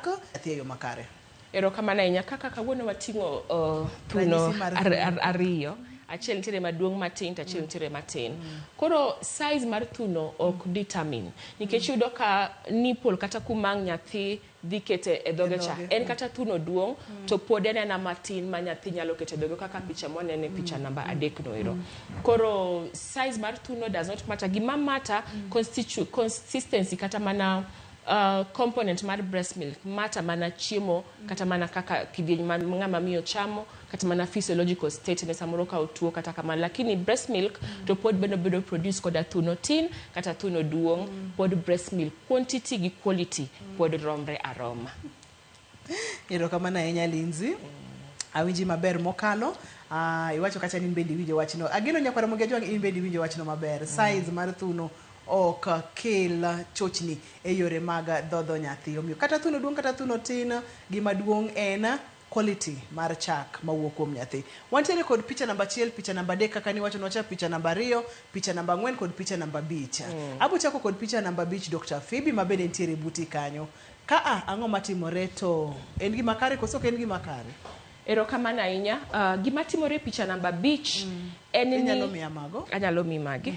chak nyathi e yo makare. Erokamano ahinya. Kaka kawuono wating'o thuno Ranyisi mar thuno. ariyo. Achiel nitiere maduong' matin to achiel nitiere matin. Koro size mar thuno ok determine. Nikech iyudo ka nipple kata kuma ang' nyathi dhi kete e dhoge cha. dhoge. En kata thuno duong' to pod en ena matin ma nyathi nyalo keto e dhoge kaka picha mwaneno e picha namba 3 no ero. Koro size mar thuno does not matter. Gima matter consistency kata mana component mar breast milk matter mana chiemo kata mana kaka kidieny ma ng'ama miyo chamo kata mana physiological state ne samoro ka otuo kata kamano, lakini breast milk to pod bende bedo produce koda thuno tin kata thuno duong', pod breast milk quantity gi quality pod romre aroma. Erokamano ahinya Lindsay. Awinji maber mokalo. Iwacho kacha ni in bende iwinjo wachno. Ageno nyakwara Mogi Ajwang' in bende iwinjo wachno maber. Size mar thuno ok kel chochni e yore mag dhodho nyathi. Omiyo kata thuno duong' kata thuno tin, gima duong' en quality mar chak mawuok kuom nyathi. Wantiere kod picha namba 1, picha namba 3 kaka niwacho nwacha, picha namba 2, picha namba 4 kod picha namba 5. Abo chako kod picha namba 5, Dr. Phoebe ma bende nitiere buti kanyo. Ka a ang'o matimore to en gima kare koso ok en gima kare? Erokamano ahinya. Gima timore e picha namba 5 en ni Inyalo miya mago? Anyalo miyi magi.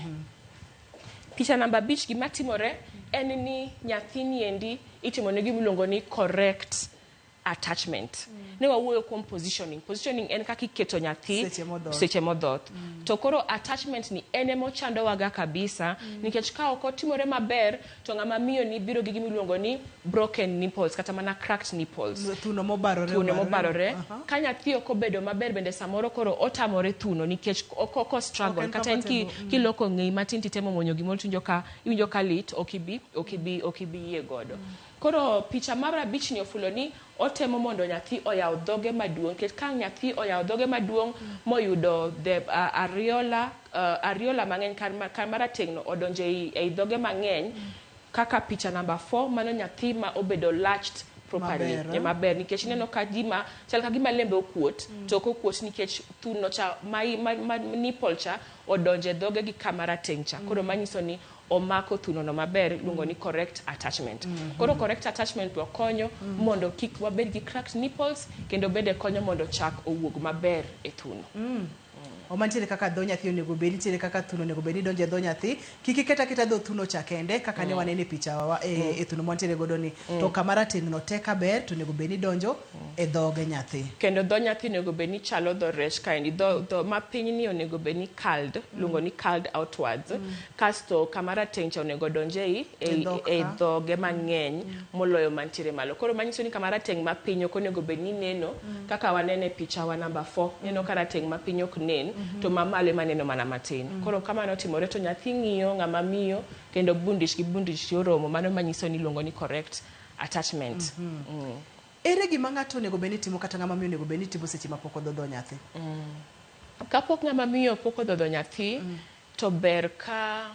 Picha namba 5 gima timore en ni nyathini endi itimo ne gima iluongo ni correct attachment. Ne wawuoyo kuom positioning. Positioning en kaka iketo nyathi seche modhoth. Seche modhoth. To koro attachment ni en ema ochandowaga kabisa nikech ka ok otimore maber to ng'ama miyo ni biro gi gima iluongo ni broken nipples kata mana cracked nipples. Thuno mobarore. Thuno mobarore. Aha. Ka nyathi ok obedo maber bende samoro koro otamore thuno nikech ok struggle. Ok en Kata en comfortable. Kiloko ng'eyi matin titemo muonyo gimoro tiwinjo ka iwinjo ka lit ok ibi yie godo. Koro picha mar 5 ni ofulo ni otemo mondo nyathi oyaw dhoge maduong' nikech ka nyathi oyawo dhoge maduong' moyudo the areola mang'eny kar marateng' no odonjo ei dhoge mang'eny kaka picha namba 4 mano nyathi ma obedo latched properly. Maber, eh? Maber nikech ineno ka gima chal ka gima lembe okuot to ok okuot nikech thuno cha ma nipple cha odonjo e dhoge gi kama rateng' cha. Koro manyiso ni omako thuno no maber iluongo ni correct attachment. Koro correct attachment wa konyo mondo kik wabed gi cracked nipples kendo bende konyo mondo chak owuog maber e thuno. Oma nitiere kaka dho nyathi onego bed, nitiere kaka thuno onego bed ni donjo e dho nyathi. Kik iket aketa dho thuno cha kende kaka ne waneno e picha wa e thuno mwantiere godo ni. To kama rateng' no te kaber to onego bed ni donjo e dhoge nyathi. Kendo dho nyathi onego bed ni chalo dho rech kaendi. Dho mapiny ni onego bed ni curled, iluongo ni curled outwards. Kasto kama rateng' cha onego donj E dhok ei ka. dhoge mang'eny moloyo mantiere malo. Koro manyiso ni kama rateng' mapiny ok onego bed ni neno kaka waneno e picha wa namba 4. Neno ka rateng' mapiny ok nen to mamalo ema neno mana matin. Koro ka mano otimore to nyathi ng'iyo ng'ama miyo kendo bundich gi bundich oromo. Mano manyiso ni iluongo ni correct attachment. Ere gima ng'ato onego bed ni timo kata ng'ama miyo onego bed ni timo seche ma pok odhodho nyathi? Kapok ng'ama miyo pok odhodho nyathi to ber ka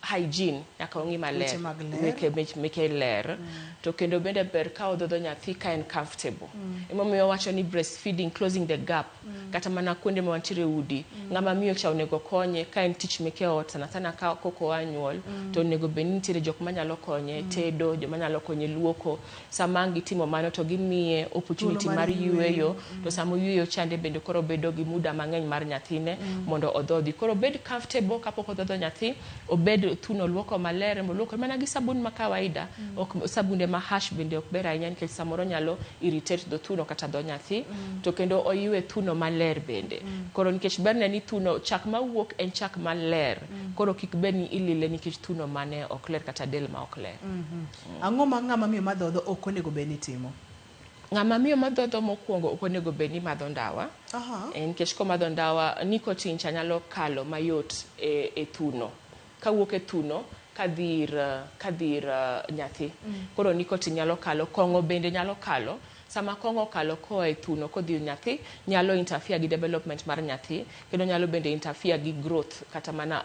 hygiene nyaka ong'i maler. Weche mag ler. Meke ler. To kendo bende ber ka odhodho nyathi ka en comfortable. Emomiyo wacho ni breastfeeding closing the gap. Kata mana kuonde ma wantiere udi, ng'ama miyo cha onego konye ka en tich meke ot sana sana ka koko oa nyuol, to onego bed ni nitiere jok manyalo konye tedo, joma nyalo konye luoko. Sama ang' gitimo mano to gimiye opportunity Thuolo mar mar yueyo, to sama oyueyo chande bende koro bedo gi muda mang'eny mar nyathine mondo odhodhi. Koro obed comfortable kapok odhodho nyathi, obed thuno luoko maler, moluokore mana gi sabun ma kawaida, ok sabunde ma harsh bende ok ber ahinya nikech samoro nyalo irritate dho thuno kata dho nyathi, to kendo oywe thuno maler bende. Koro nikech berne ni thuno chak mawuok en chak maler, koro kik bed ni ilile nikech thuno mane ok ler kata del ma ok ler. Ang'o ma ng'ama miyo madhodho ok onego bed ni timo? Ng'ama miyo madhodho mokwongo ok onego bed ni madho ndawa. Nikech komadho ndawa, nicotine cha nyalo kalo mayot e thuno. Kawuok e thuno, kadhi ir nyathi. Koro nicotine nyalo kalo, kong'o bende nyalo kalo. Sama kong'o okalo koa e thuno kodhi ir nyathi, nyalo interfere gi development mar nyathi, kendo nyalo bende interfere gi growth kata mana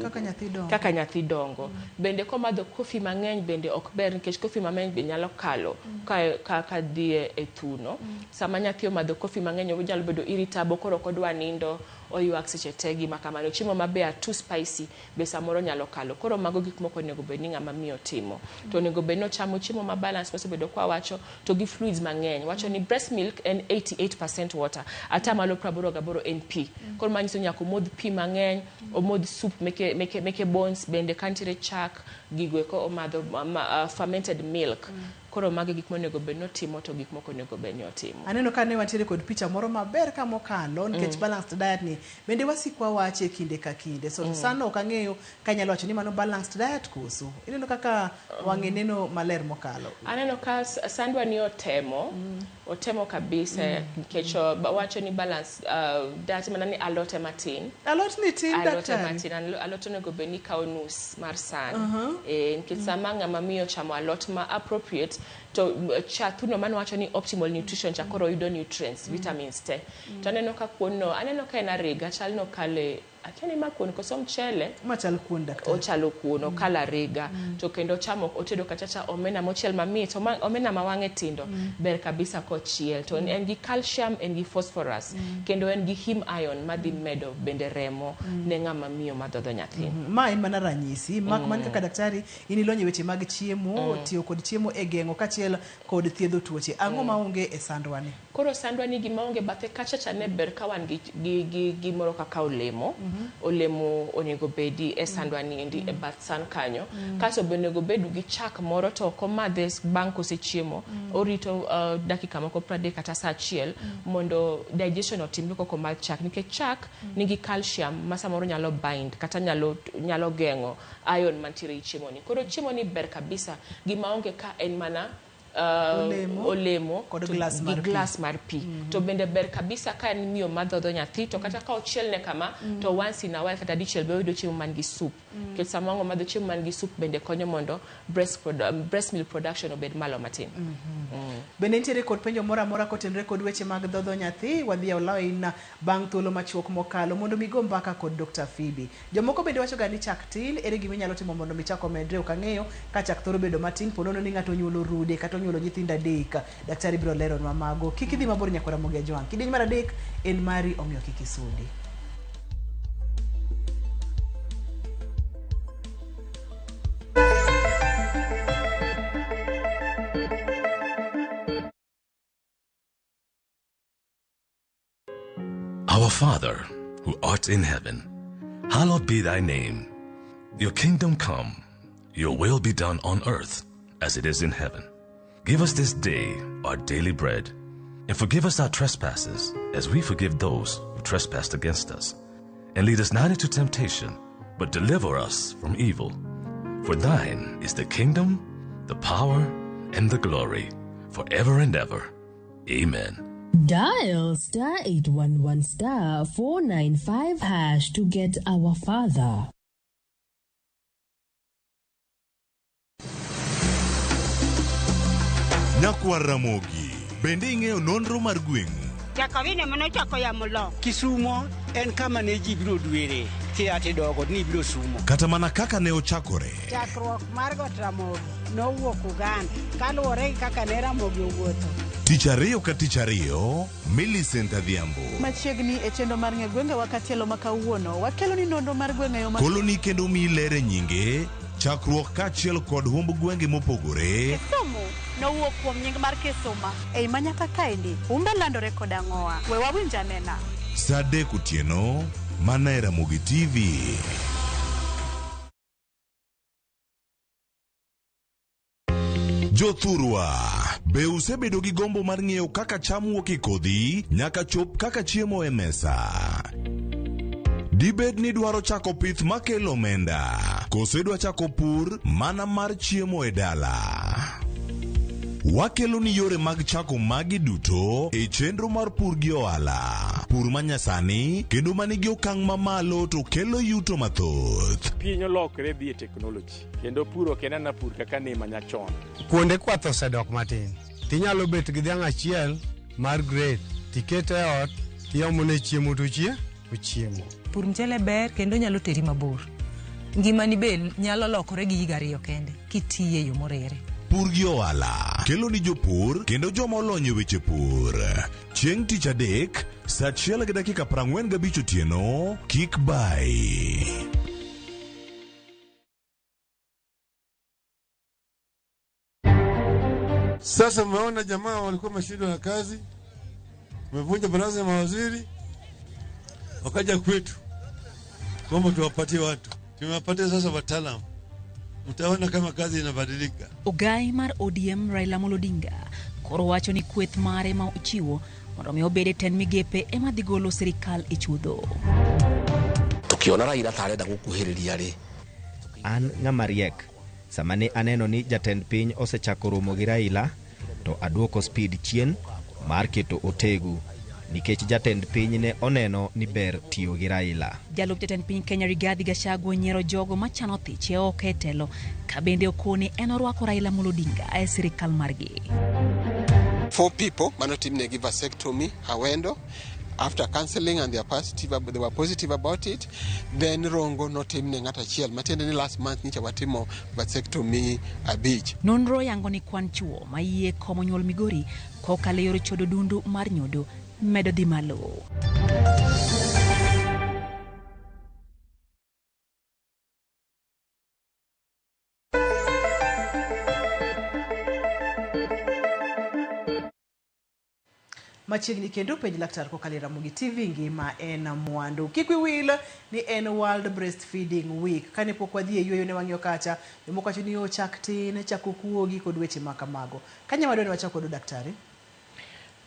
kaka nyathi dongo. Kaka nyathi dongo. Bende komadho coffee mang'eny bende ok ber nikech coffee mang'eny be nyalo kalo ka dhi e thuno. Sama nyathi omadho coffee mang'eny onyalo bedo irritable, koro ok odwa nindo, Oywak seche te gima kamano. Chiemo ma be are too spicy be samoro nyalo kalo. Koro mago gik moko onego bed ni ng'ama miyo timo. To onego bed ni ochamo chiemo ma balance mosebedo kwa wacho to gi fluids mang'eny. Wacho ni breast milk en 88% water. Atamalo 88 en pi. Koro manyiso nyaka omodh pi mang'eny, omodh soup meke bones bende ka nitiere chak, gigo eko omadho fermented milk. Koro mago gik monego bed ni otimo to gik moko onego bed ni otimo. Aneno ka ne wantiere kod picha moro maber ka mokalo nikech balanced diet ni bende wasiko wawache kinde ka kinde. So sano ok ang'eyo ka anyalo wacho ni mano balanced diet koso. Ineno kaka wang'e neno maler mokalo. Aneno ka sandwa ni otemo kabisa nikech wacho ni balance diet mana ni alot ema tin. Alot ni tin alot ema daktari. tin. Alot onego bed ni kawo nus mar san. Nikech sama ng'ama miyo chamo alot ma appropriate to cha thuno mano wacho ni optimal nutrition cha koro yudo nutrients, vitamins te. To aneno ka kuon no, aneno ka en ariga, chal no kale, akia ni ma kuon koso mchele. Machal kuon daktari. Ochalo kuon, okalo ariga. To kendo chamo, otedo kachacha omena mochiel mamit, omena ma wang'e tindo, ber kabisa kochiel. To en gi calcium, en gi phosphorus, kendo en gi heme iron madhi medo bende remo ne ng'ama miyo madhodho nyathi. Ma en mana ranyisi, mak man kaka daktari in ilony e weche mag chiemo, tiyo kod chiemo e geng'o kaachiel kod thiedho tuoche. Ang'o maonge e sandwa ni? Koro sandwa ni gima onge bathe kacha cha ne ber ka wan gi gimoro kaka olemo. Olemo onego bedi e sandwa ni endi e bath san kanyo. Kasto be onego bedu gi chak moro to ok omadhe bang' kosechiemo. Orito dakika moko 30 kata saa achiel mondo digestion otimre kok omadh chak. Nikech chak nigi calcium ma samoro nyalo bind kata nyalo geng'o iron mantiere e chiemo ni. Koro chiemo ni ber kabisa. Gima onge ka en mana olemo kod glass mar pi. Glass mar pi. To bende ber kabisa ka en miyo madhodho nyathi to kata ka ochielne kama to once in a while kata dichiel be oyudo chiemo man gi soup. Nikech sama ng'ama madho chiemo man gi soup bende konyo mondo breast milk production obed malo matin. Bende nitiere kod penjo moro amora kotenore kod weche mag dhodho nyathi, wadhi e line bang' thuolo machuok mokalo mondo mi go mbaka kod Dr. Phoebe. Jomoko bende wacho ga ni chak tin, ere gima inyalo timo mondo mi chak omedre? Ok ang'eyo ka chak thoro bedo matin, po nono ni ng'ato onyuolo rude kata onyuolo nyithindo adek. Daktari biro leronwa mago. Kik idhi mabor nyakwara Ramogi Ajwang'. Kidieny mar adek en mari, omiyo kik isudi. Our Father, who art in heaven, hallowed be thy name. Your kingdom come, your will be done on earth as it is in heaven. Give us this day our daily bread, and forgive us our trespasses as we forgive those who trespass against us. And lead us not into temptation, but deliver us from evil. For thine is the kingdom, the power, and the glory, forever and ever. Amen. Dial star 811 star 495 hash to get our father. Nyakwar Ramogi, bende ing'eyo nonro mar gweng'u? Jakawine manochako yamo lo. Kisumo en kama ne ji biro dwere kia tidogo ni biro sumo. Kata mana kaka ne ochakore. Chakruok mar Got Ramogi nowuok Uganda kaluwore gi kaka ne Ramogi owuotho. Tich ariyo ka tich ariyo, Millicent Adhiambo. Machiegni e chenro mar ng'e gwengewa katielo ma kawuono, wakelo ni nonro mar gwenge yo ma Koloni kendo miyi ler e nyinge, chakruok kaachiel kod humb gwenge mopogore. Kisumu nowuok kuom nying mar Kisuma. Ei manyaka kaendi, humbe landore kod ang'owa. We wawinj anena. Saa 3 otieno, mana e Ramogi TV. Jothurwa, be usebedo gi gombo mar ng'eyo kaka cham wuok e kodhi nyaka chop kaka chiemo e mesa? Dibed ni dwaro chako pith makelo omenda, koso idwa chako pur mana mar chiemo e dala? Wakelo ni yore mag chako magi duto e chenro mar pur gi ohala. Pur manyasani kendo manigi okang' mamalo to kelo yuto mathoth. Piny olokre dhi e technology kendo pur ok en ana pur kaka ne manyachon. Kuonde kwath osedok matin. Tinyalo bet gi dhiang' achiel mar grade, tikete e ot, tiomone chiemo to ochiemo. Pur mchele ber kendo nyalo teri mabor. Ngimani be nyalo lokore gi higa ariyo kende kitiye yo moriere. Pur gi ohala kelo ni jopur kendo joma olony e weche pur. Chieng' tich adek Sa achiel gi dakika 45 otieno, kik bayi. Sasa mmeona jamaa walikuwa wameshindwa na kazi, wamevunja baraza ya mawaziri, wakaja kwetu kwamba tuwapatie watu. Tumewapatia sasa wataalamu, mtaona kama kazi inabadilika. Ogai mar ODM Raila Amolo Odinga koro wacho ni kweth mare ma ochiwo mondo mi obed e tend migepe ema dhi golo sirikal e chuodho. Tukiona Raila ta arenda gukuhiriria ri. An ng'ama riek. Sama ne aneno ni jatend piny osechako romo gi Raila, to aduoko speed chien mar keto otegu nikech jatend piny ne oneno ni ber tiyo gi Raila. Jalup jatend piny Kenya Rigathi Gachagua onyiero jogo machano thiche oko e telo ka bende okoni en orwako Raila Amolo Odinga e sirikal margi. Four people manotimnegi vasectomy Awendo after counseling and they, are positive, they were positive about it. Then Rongo notimne ng'at achiel, matiende ni last month nyicha watimo vasectomy abich. Nonro yango ni kwan chuo ma yie komo nyuol Migori kokalo e yor chodo dundu mar nyodo medo dhi malo. Machiegni kendo penj laktar kokalo e Ramogi TV ngima en mwandu. Kik wiwil ni en World Breastfeeding Week. Kane pok wadhi e yueyo ne wang'iyo kacha, jomoko wacho ni o chak tin, chak ok wuogi kod weche ma kamago. Kanya wadwa ni wachak kodu daktari.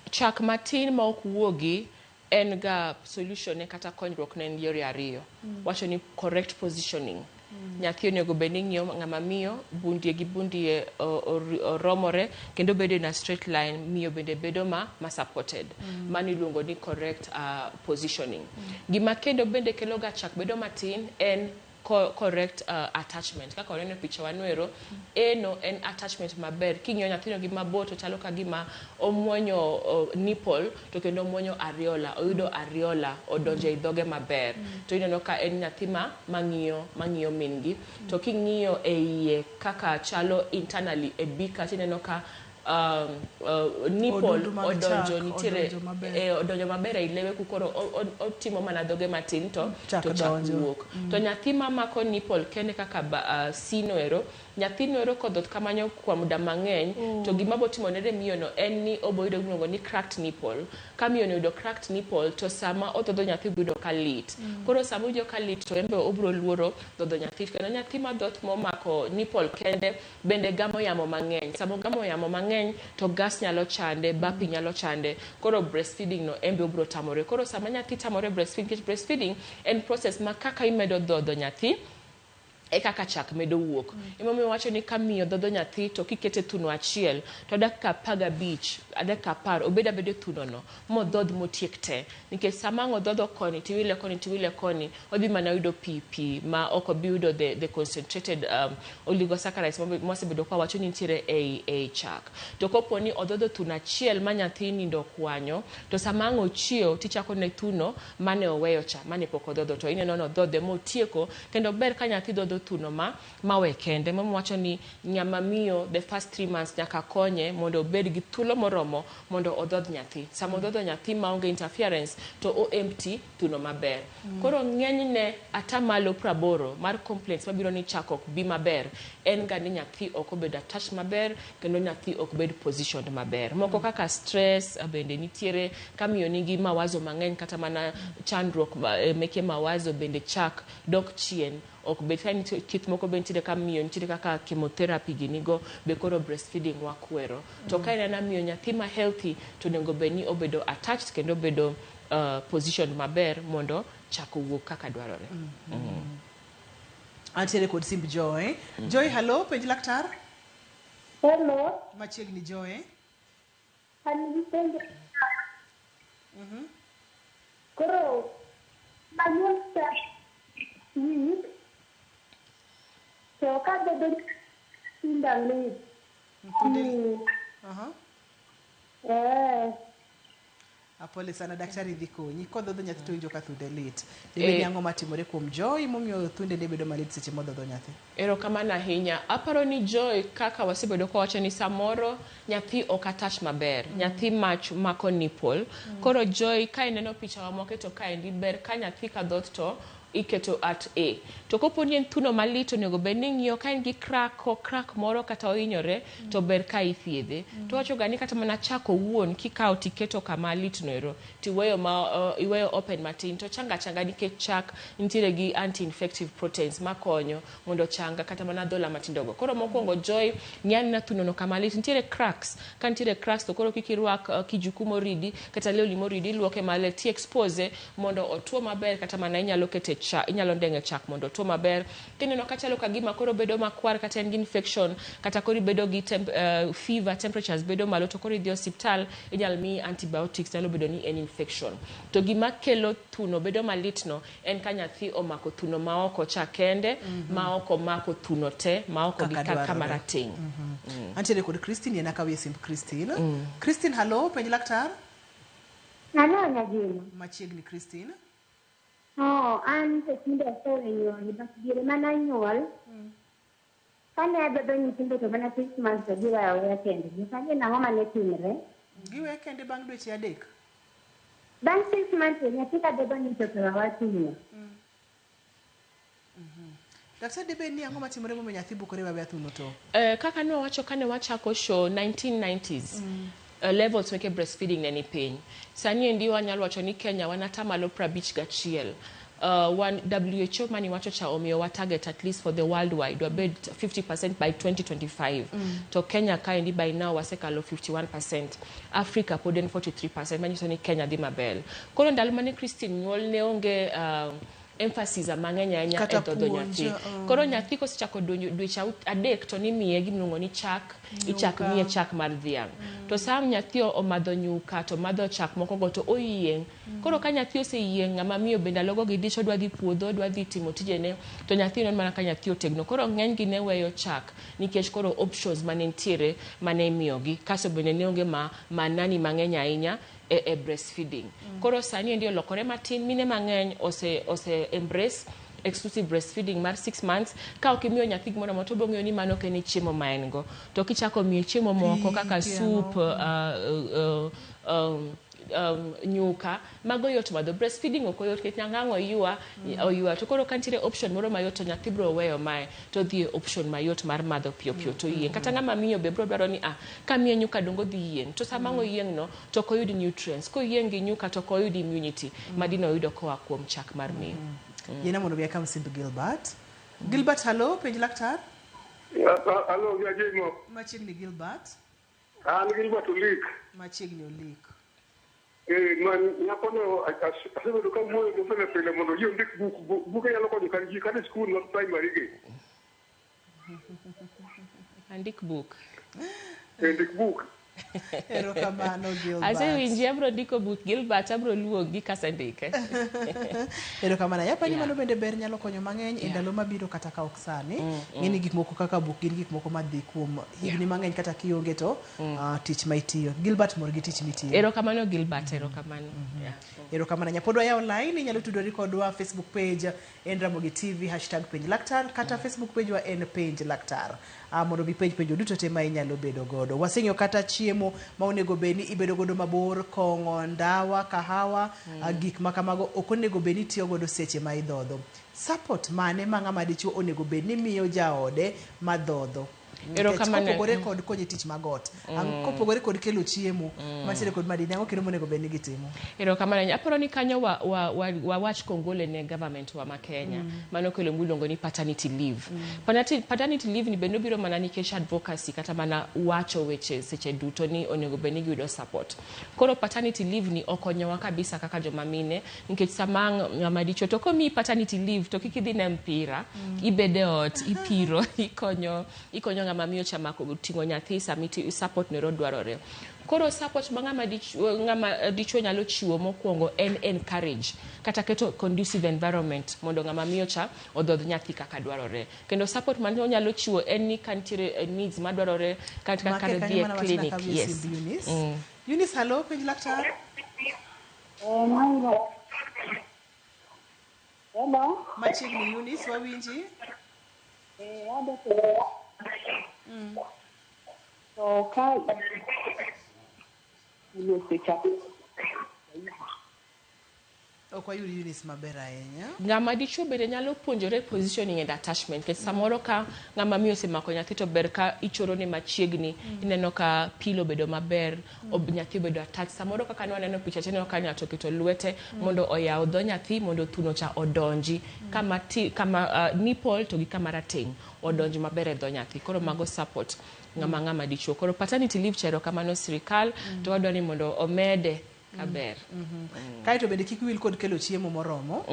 Chak matin ma ok wuogi en ga solution ne kata konyruok ne en yore ariyo. Wacho ni correct positioning. Nyathi onego bed ni ng'iyo ng'ama miyo, bundie gi bundie oromore kendo bedo in a straight line, miyo bende bedo ma supported. Mano iluongo ni correct positioning. Gima kendo bende kelo ga chak bedo matin en correct attachment. Kaka waneno e picha wanuero, eno en attachment maber. King'iyo nyathino gi mabor to chalo ka gima omuonyo nipple to kendo omuonyo areola, oyudo areola odonjo ei dhoge maber. To ineno ka en nyathi ma mang'iyo mang'iyo min gi. To king'iyo e iye kaka chalo internally e beaker tineno ka nipple Odundu mag odonjo chak nitiere odonjo maber. Odonjo maber ei lewe kukoro otimo mana dhoge matin to Chak to chak donjo. wuok. To nyathi mamako nipple kende kaka sino ero, nyathino ero kodhoth kamanyo kuom muda mang'eny to gima botimo ne miyo no en ni oboyudo gimiluongo ni cracked nipple. Ka miyo no oyudo cracked nipple to sama odhodho nyathi biro yudo ka lit. Koro sama owinjo ka lit to en be obiro luoro dhodho nyathi. Kendo nyathi madhoth momako nipple kende bende gamo yamo mang'eny. Sama ogamo yamo mang'eny to gas nyalo chande, burping nyalo chande. Koro breastfeeding no en be obiro tamore. Koro sama nyathi tamore breastfeeding, nikech breastfeeding en process ma kaka imedo dhodho nyathi e kaka chak medo wuok. Emomiyo wacho ni ka miyo dhodho nyathi to kikete thuno achiel to dakika 15, dakika 10 obed abeda e thuno no modhodh motiek te. Nikech sama ang' odhodho koni tiwile koni tiwile koni, odhi mana yudo pi pi ma ok obi yudo the concentrated oligosaccharides mwasebedo kwa wacho ni nitiere ei chak. To kopo ni odhodho thuno achiel ma nyathi nindo okwanyo, to sama ang' ochiew tichako ne thuno mane oweyo cha, mane pok odhodho, to ineno ni odhodhe motieko. Kendo ber ka nyathi dhodho thuno ma mawe kende. Emomiyo wacho ni ng'ama miyo the first 3 months nyaka konye mondo obed gi thuolo moromo mondo odhodh nyathi. Sama odhodho nyathi maonge interference to o empty thuno maber. Koro ng'enyne 80% mar complaints mabiro ni chak ok bi maber en ga ni nyathi ok obedo attached maber kendo nyathi ok bed positioned maber. Moko kaka stress bende nitiere ka miyo nigi mawazo mang'eny kata mana chandruok meke mawazo bende chak dok chien. Ok bed ka nitie thieth moko be nitiere ka miyo nitiere kaka chemotherapy ginigo be koro breastfeeding wakwero. To ka en ena miyo nyathi ma healthy to onego bed ni obedo attached kendo obedo positioned maber mondo chak owuog kaka dwarore. Antiere kod simb Joy. Joy, hello, penj laktar. Hello. Machiegni Joy. An gi penjo. Koro anyuol sa week to kabedo tinda lit. Aha. Eh. Pole sana daktari dhi konyi. Kodhodho nyathi to winjo ka thunde lit. Dibed ni ang'o matimore kuom Joy momiyo thunde ne bedo malit seche modhodho nyathi? Erokamano ahinya. Aparo ni Joy kaka wasebedo kwawacho ni samoro nyathi ok attach maber. Nyathi mach mako nipple. Koro Joy ka ineno picha wa mwaketo kaendi ber ka nyathi kadhoth to iketo at A. To kopo ni en thuno malit onego bed ni ing'iyo ka en gi crack, o crack moro kata ohinyore to ber ka ithiedhe. To wacho ga ni kata mana chak owuon kikawo tiketo kama lit no ero tiweyo ma iweyo open matin to changa changa nikech chak nitiere gi anti-infective proteins makonyo mondo ochanga kata mana adhola matindo go. Koro mokwongo Joy ng'i anena thuno no kama lit nitiere cracks. Ka nitiere cracks to koro kik irwak kijuku moridi kata lewni moridi iluoke maler ti expose mondo otuo maber kata mana inyalo kete cha, inyalo ndeng'e chak mondo otuo maber. Kineno kachalo ka gima koro bedo makwar kata en gi infection kata koro ibedo gi fever, temperatures bedo malo to koro idhi osiptal inyalo miyi antibiotics nyalo bedo ni en infection. To gima kelo thuno bedo malit no en ka nyathi omako thuno maoko cha kende ma ok omako thuno te maoko gi Kaka kama dwarore. rateng'. Antiere kod Christine, yien akawie simb Christine. Christine, hallo, penj laktar. Hello, Nyagima. Machiegni Christine. Oh, an to tinde asenyuol, but diere mana anyuol, kane adhodho nyithindo to mana 6 months to giweyo aweya kendgi. Sani en ang'o mane timre? Giwe kende bang' dweche 3. Bang' 6 months nyathi ka dhodho ni to wawatimo. Daktari dibed ni ang'o matimore momiyo nyathi bukore waweya thuno to? Kaka ne wawacho kane wachako show 1990s levels meke breastfeeding ne ni piny. Sani endi wanyalo wacho ni Kenya wan atamalo 51. Wan WHO mani wacho cha omiyo wa target at least for the worldwide wabed 50% by 2025. To Kenya kaendi by now wasekalo 51%. Africa pod en 43% manyiso ni Kenya dhi maber. Koro ndalo mane Christine nyuol ne onge emphasis mang'eny ahinya Kata e dhodho puonj, nyathi. Koro nyathi kosechako dweche 3 to nimiye gimiluongo ni chak, ichak Nyuka. miye chak mar dhiang'. To sam nyathi omadho nyuka to madho chak moko go to oyieng'. Koro ka nyathi oseyieng' ng'ama miyo be ndalogo gi dich odwa dhi puodho, odwa dhi timo tijene to nyathi neno mana ka nyathi otegno. Koro ng'eny gi ne weyo chak nikech koro options mane nitiere mane imiyogi. Kasto bende ne onge ma manani mang'eny ahinya e breastfeeding. Koro sani endi olokore matin, mine mang'eny ose embrace exclusive breastfeeding mar 6 months. Ka ok imiyo nyathi gimoro amora to obiro ng'eyo ni mano ok en chiemo ma en go. To kichako miye chiemo moko Pi, kaka pi soup, nyuka, mago yot madho. Breastfeeding ok oyot nikech nyaka ang' oywa oywa. To koro ka nitiere option moro mayot to nyathi biro weyo mae to dhi e option mayot mar madho piyo piyo to yieng'. Kata ng'ama miyo be biro dwaro ni ah kamiye nyuka dongo dhi yieng'. To sama ang' oyieng' no to ok oyud nutrients. Koyieng' gi nyuka to ok oyud immunity madine oyudo koa kuom chak mar miyo. Yiena mondo mi akaw simb Gilbert. Gilbert, hallo, penj laktar. Alo, Jajimo. Machiegni Gilbert. An Gilbert Olik. Machiegni Olik. Eh, man nyakono asebedo ka wuoyo go pile pile mondo ji ondik buk buke nyalo konyo kar ji kata e skul mag primary gi. Andik buk. Eh, ndik buk. Erokamano Gilbert. Asewinji abro ndiko buk Gilbert abro luongi kasendike. Erokamano. Yapani Yeah. mano bende ber nyalo konyo mang'eny e ndalo mabiro kata ka ok sani. Ng'eni gik moko kaka buk gin gik moko madhi kuom higni mang'eny kata kionge to tich ma itiyo. Gilbert mor gi tich mitiyo. Erokamano Gilbert, erokamano. Yeah. Erokamano. Nyapod wayawo line, inyalo tudori kodwa Facebook page en Ramogi TV #penjlaktar kata Facebook page wa en penj laktar. Mondo mi penj penjo duto te ma inyalo bedo godo. Waseng'iyo kata chiemo ma onego bed ni ibedo godo mabor, kong'o, ndawa, kahawa, gik ma kamago ok onego bed ni itiyo godo seche ma idhodho. Support mane ma ng'ama dichuo onego bed ni miyo jaode madhodho? Nikech Erokamano. kopogore kod konye tich mag ot, kopogore kod kelo chiemo, mantiere kod madini, ang'o kendo monego bed ni gitimo? Erokamano ahinya. Aparo ni kanyo wawach kongole ne government wa ma Kenya. Mano kelo miluongo ni paternity leave. Paternity leave ni bende obiro mana nikech advocacy kata mana wacho weche seche duto ni onego bed ni giyudo support. Koro paternity leave ni okonyowa kabisa kaka joma mine nikech sama ng'ama dichuo to komiyi paternity leave to kik idhi ne mpira, ibede e ot, ipiro, ikonyo ng'ama miyo cha mako ting'o nyathi sama support nero dwarore. Koro support ma ng'ama dichuo nyalo chiwo mokwongo en encourage kata keto conducive environment mondo ng'ama miyo cha odhodh nyathi kaka dwarore. Kendo support ma onyalo chiwo en ni ka nitiere needs madwarore kata Make kar kanyo dhi e mana wachna clinic. kawie Yes. simb Eunice. Eunice, hello, penj laktar. Hello. Machiegni Eunice, wawinji. To ka osechako Ok wayud Eunice maber ahinya. Ng'ama dichuo bende nyalo puonjore positioning and attachment nikech samoro ka ng'ama miyo osemako nyathi to ber ka ichorone machiegni ineno ka pillow obedo maber nyathi obedo attached. Samoro kaka ne waneno picha cha ineno ka ng'ato oketo lwete mondo oyaw dho nyathi mondo thuno cha odonji kama, kama nipple to gi kama rateng' odonj maber e dho nyathi. Koro mago support ng'ama dichuo. Koro paternity leave cha erokamano sirikal to wadwa ni mondo omede kaber. Kaeto bende kik wil kod kelo chiemo moromo.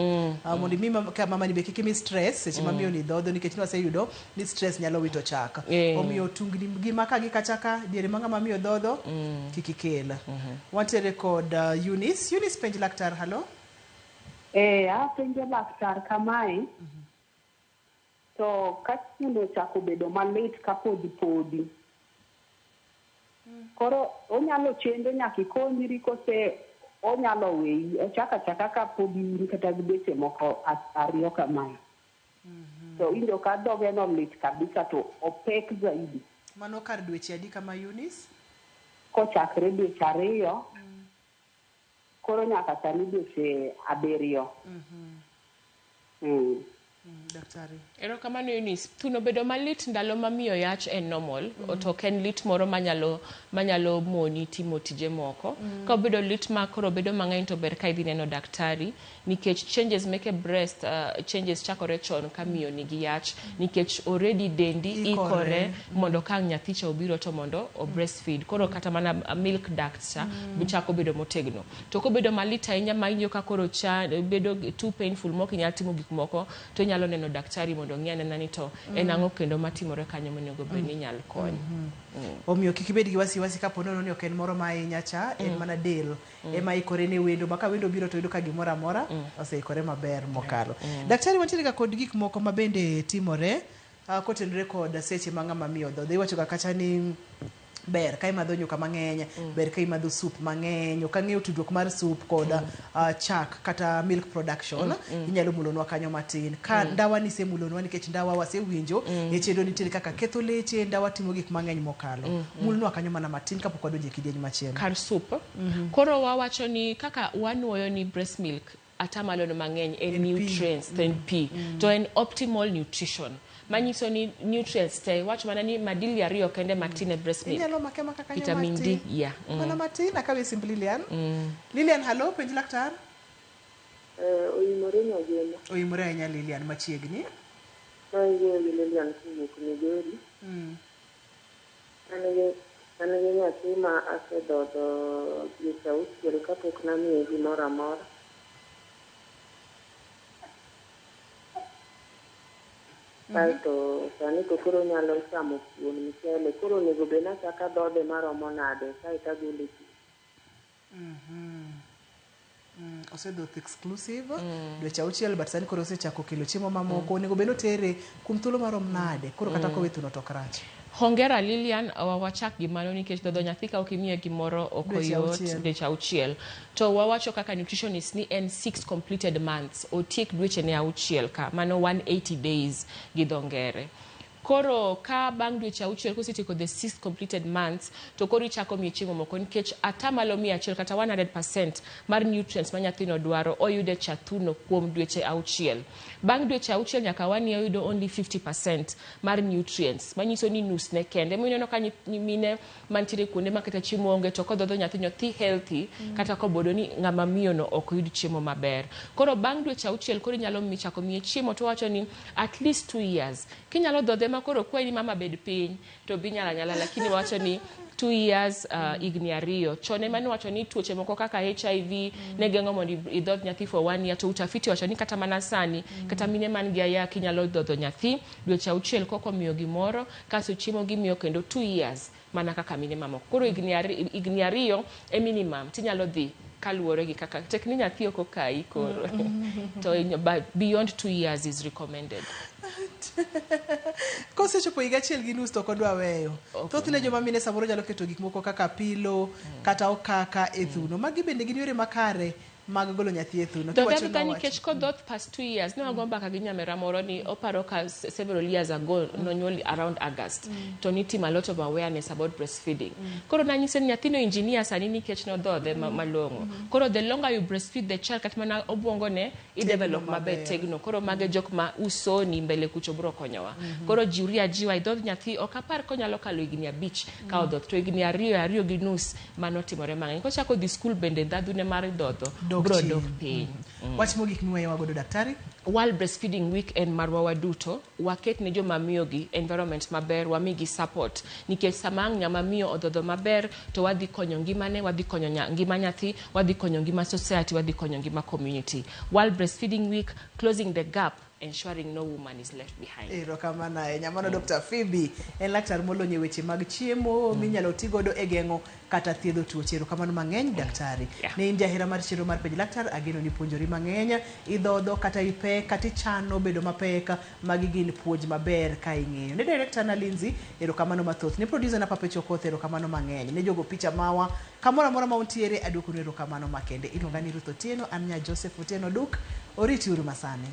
Mondo imi ka mamani be kik imi stress seche ma miyo ni dhodho nikech nwaseyudo ni stress nyalo wito chak. Omiyo tungni gi maka gi kacha ka diere ma ng'ama miyo dhodho kik ikel. Wantiere kod Eunice. Eunice penj laktar, halo. Apenjo laktar kamae. To ka thuno ochako bedo malit kapod podi. Koro onyalo chendo nyaka ikonyri kose onyalo weyi ochako achaka ka pod in kata gi dweche moko 2 kamae. To winjo ka dhoge no lit kabisa to opek zaidi. Mano kar dweche adi kama Eunice? Kochakre dweche 2 koro nyaka sani dweche 7. Daktari. Erokamano Eunice. Thuno bedo malit ndalo ma miyo yach en normal, to ok en lit moro manyalo moni timo tije moko. Ka obedo lit ma koro bedo mang'eny to ber ka idhi neno daktari nikech changes meke breast changes chakore chon ka miyo nigi yach nikech already dendi ikore mondo ka ang' nyathi cha obiro to mondo o breastfeed. Koro kata mana milk duct cha chako bedo motegno. To kobedo malit ahinya ma iwinjo ka koro cha bedo too painful mok inyal timo gik moko to inyalo neno daktari mondo ong'i anena ni to en ang'o kendo matimore kanyo monego bed ni inyal kony. Omiyo kik ibed gi wasiwasi kapo nono ni ok en moro ma ahinya cha, en mana del ema ikore ne wendo ma ka wendo obiro to yudo ka gimoro amora oseikore maber mokalo. Daktari, wantiere ga kod gik moko ma bende timore kotenore kod seche ma ng'ama miyo dhodho. Iwacho ga kacha ni ber ka imadho nyuka mang'eny, ber ka imadho soup mang'eny. Ok ang'eyo tudruok mar soup kod chak kata milk production. Inyalo mulonwa kanyo matin. Ka ndawa nisemulonwa nikech ndawa wasewinjo e chenro nitiere kaka ketho leche, ndawa timo gik mang'eny mokalo. Mulnwa kanyo mana matin kapok wadonjo e kidieny machielo. Kar soup. Koro wawacho ni kaka wanuoyo ni breast milk atamalo no mang'eny en nutrients en pi to en optimal nutrition manyiso ni nutrients te wach mana ni madili 2 kende matin e breast milk. Inyalo make maka kanyo vitamin D, yeah. Mana matin akawe simb Lilian. Lilian, halo, penj laktar. Oimore nyageno. Oimore ahinya Lilian, machiegni. Maiwuoyo gi Lilian kowuok Migori. An gi nyathi ma asedhodho dweche 6 kapok namiye gimoro amora. Kaeto sani to koro onyalo chamo kuon mchele. Koro onego bed ni achako adhodhe maromo nade kaeto agole e pi. Osedhoth exclusive dweche 6 but sani koro osechako kelo chiemo mamoko. Onego bed ni otere kuom thuolo marom nade? Koro kata kowe thuno to ok rach. Hongera Lilian, wachak gi mano nikech dhodho nyathi ka ok imiye gimoro ok oyot dweche 6. To wawacho kaka nutritionist ni en 6 completed months, otiek dweche ne 6 ka, mano 180 days gi dho ngere. Koro ka bang' dweche 6 kosetieko the 6 completed months to koro ichako miye chiemo moko nikech atamalo 100 kata 100% mar nutrients ma nyathino dwaro oyude cha thuno kuom dweche 6. Bang' dweche 6 nyaka wani oyudo only 50% mar nutrients manyiso ni nus ne kende. Emomiyo ineno ka mine mantiere kuonde ma kata chiemo onge to kodhodho nyathi nyathi healthy kata kobodo ni ng'ama miyo no ok yud chiemo maber. Koro bang' dweche 6 koro inyalo chako miye chiemo to wacho ni at least 2 years. Kinyalo dhodhe ma koro kwayi ni mama bed piny to bi nyala nyala, lakini wacho ni 2 years higni 2. Chon ema niwacho ni tuoche moko kaka HIV ne geng'o mondo idhodh nyathi for 1 year, to utafiti wacho ni kata mana sani kata mine man gi ayaki nyalo dhodho nyathi dweche 6 koko miyo gimoro kasto chiemo gimiyo kendo 2 years mana kaka mine mamoko. Koro higni 2 e minimum tinyalo dhi kaluwore gi kaka tek ni nyathi ok okayi koro to beyond 2 years is recommended. Kosechopo higa 1.5 to ok odwa weyo. Thothne joma mine samoro nyalo keto gik moko kaka pilo kata okaka e thuno. Magi bende gin yore makare mag golo nyathi e thuno. Dhodhe Kiwacho adhodha nowacho. nikech kodhoth past 2 years ne wago mbaka gi nyamera moro ni oparo ka several years ago nonyuol around August to nitimo a lot of awareness about breastfeeding. Koro nanyise ni nyathino engineer sani nikech nodhodhe malong'o. Koro the longer you breastfeed the child, kata mana obwongo ne idevelop maber, maber. tegno. Koro mage jok ma usoni mbele kucho bro konyowa. Koro jiwri ajiwa idhodh nyathi. Ok apar konyalo kalo higni 5 ka odhoth, to higni 2, 2.5 mano timore mang'eny. Kochako dhi skul bende ndhadhune mar dhodho Dok bro chien. dok piny. Wach mogik miweyowa godo, daktari? World Breastfeeding Week en marwa waduto. Waket ne joma miyogi environment maber, wamigi support, nikech sama ang' ng'ama miyo odhodho maber to wadhi konyo ngimane, wadhi konyo ngima nyathi, wadhi konyo ngima society, wadhi konyo ngima community. World Breastfeeding Week, closing the gap, ensuring no woman is left behind. Erokamano ahinya. Mano Dr. Phoebe, en laktar molony e weche mag chiemo minyalo ti godo e geng'o kata thiedho tuoche. Erokamano mang'eny, daktari. Ne in jahera mar chenro mar Penj Laktar, ageno ni puonjori mang'eny. Idhodho kata ipek kata ichano bedo mapek, magi gin puonj maber ka ing'eyo. Ne director na Lindsay, erokamano mathoth. Ne producer na Papecho Okoth, erokamano mang'eny. Ne jogo picha mawa kamoro amora ma untiere, aduokonu erokamano makende. Iluonga ni Ruth Otieno, an nya Joseph Otieno Duk. Oriti uru masani.